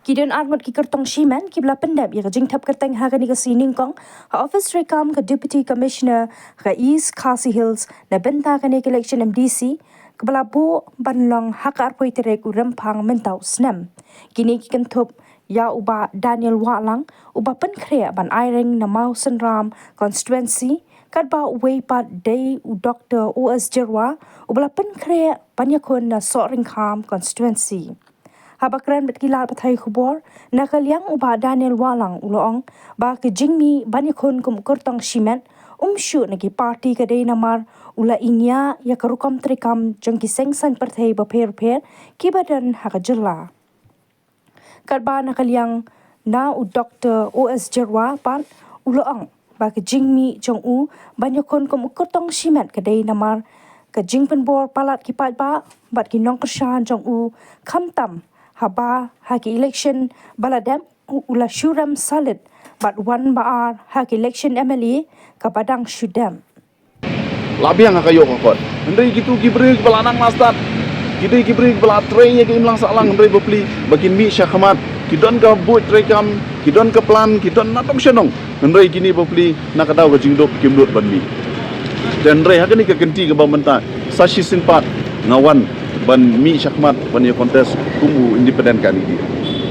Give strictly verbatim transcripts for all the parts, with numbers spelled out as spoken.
Ki don arngut ki kyrtong shimet kiba la pyndep ïa ka jingthep kyrteng ha kane ka sngi nyngkong ha office treikam ka Deputy Commissioner ka East Khasi Hills na bynta kane ka election M D C kaba la buh ban long ha ka arphew tarik u Rymphang mynta u snem. Kine ki kynthup ïa u Bah Daniel Wahlang uba pynkhreh ban aireng na Mawsynram constituency, katba uwei pat dei u Doktor O S Jyrwa uba la pynkhreh ban ïakhun na Sohryngkham constituency. Haba kren bad ki lad pathai khubor na ka liang u Bah Daniel Wahlang u la ong ba ka jingmih ban ïakhun kum u kyrtong shimet um shuh na ki party ka dei namar u la ïngïah ïa ka rukom treikam jong ki seng saiñ pyrthei bapher bapher kiba don ha ka jylla. Katba na ka liang na u Doktor O S Jyrwa pat u la ong ba ka jingmih jong u ban ïakhun kum u kyrtong shimet ka dei namar ka jingpynbor palat ki paidbah bad ki nongkyrshan jong u, khamtam haba ha ki election ba la dep u la shu rem salit bad wan ba ar ha ki election M L A kaba dang shu dep. La biang ha ka ïoh ka kot. Hynrei kitu ki briew kiba la nang la stad, ki dei ki briew kiba la trei ïa ka imlang sahlang, hynrei bapli ba kin mih shakhmat, ki don ka buit treikam, ki don ka plan, ki don na tong sha nong. Hynrei kine bapli na ka daw ka jingduk kim lut ban mih. Te hynrei ha kane ka kynti kaba mynta sa shisien pat nga wan ban mih shakhmat ban ïa contest kum u independent candidate.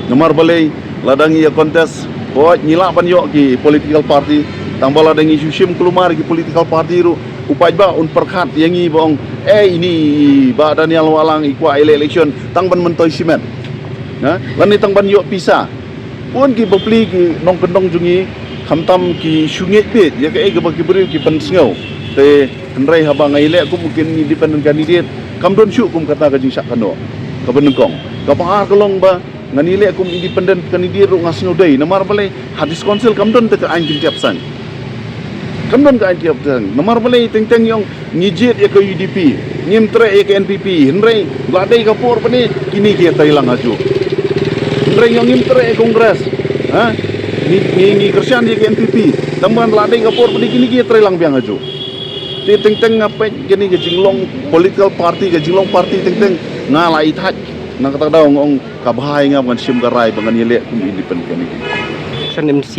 Namar balei, lada ngi ïa contest, hooid ngi lah ban ïoh ki political party, tang ba lada ngi shu shim kulmar ki political party ruh, u paidbah un pyrkhat ïa ngi ba ong, eh, ini i Bah Daniel Wahlang i kwah ïaleh election tang ban myntoi shimet, ha, lane tang ban ïoh pisa. Bun ki bapli ki nongkyndong jong ngi khamtam ki shu ngeit beit ïa kaei kaba ki briew ki pynsngew. Te hynrei haba nga ïaleh kum u independent candidate, kam don shuh kum kata ka jingshah kynnoh kaba nyngkong. Kaba ar ka long ba ngan ïaleh kum independent candidate ruh nga sngewdei, namar balei ha District Council kam don te ka aiñ kin tiap saiñ. Kam don ka aiñ tiap saiñ. Namar balei teng teng ïong ngi jied ïa ka U D P, ngim treh ïa ka N P P, hynrei la dei ka por bane kine ki ïa trei lang hajuh. Hynrei ïong ngim treh ïa Congress, ha? Ngi, ngi, ngi kyrshan ïa ka N P P, tang ban la dei ka por bane kine ki ïa trei lang biang hajuh. Te teng teng nga peit kane ka jinglong political party, ka jinglong party teng teng nga la ithait. Na kata ka daw nga ong ka bha ïa nga ban shim ka rai ba ngan ïaleh kum independent candidate. Election M D C.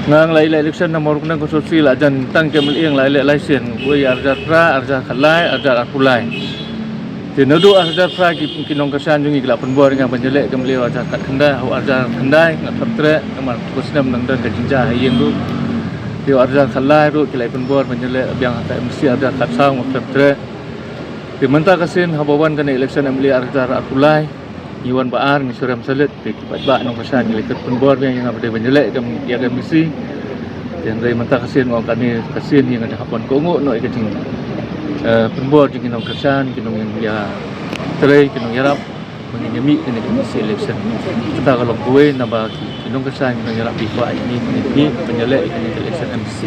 Nga la ïaleh election na Mawryngkneng constituency la jan tang ka M L A, nga la ïaleh lai sien, wei arhajar phra, arhajar khatlai, arhajar arphew lai. Te naduh arhajar phra ki, ki nongkyrshan jong ngi ki la pynbor ïa nga ban ïaleh ka M L A arhajar khatkhyndai, ha arhajar khyndai nga thep treh, namar ka snem nang don ka jingjia ha ïing ruh. Te arhajar khatlai ruh ki la pynbor ban ïaleh biang ha ka M D C arhajar khatsaw nga thep treh. Te mynta ka sien haba wan kane election M L A arhajar arphew lai, ngi wan ba ar, ngi shu rem salit, te ki paidbah nongkyrshan ngi la kut pynbor biang ïa nga ba dei ban ïaleh ïa ka M D C. Te hynrei mynta ka sien nga ong kane ka sien ïa nga dang hap ban kohnguh noh ïa ka jing, eh, pynbor jong ki nongkyrshan, ki nongïatrei, ki nongïarap ba ngin ïa mih kane ka M D C election. Kata ka long kawei naba ki, ki nongkyrshan, ki nongïarap ki kwah ïa ngi, ngi, ngi ban ïaleh ïa kane ka election M D C.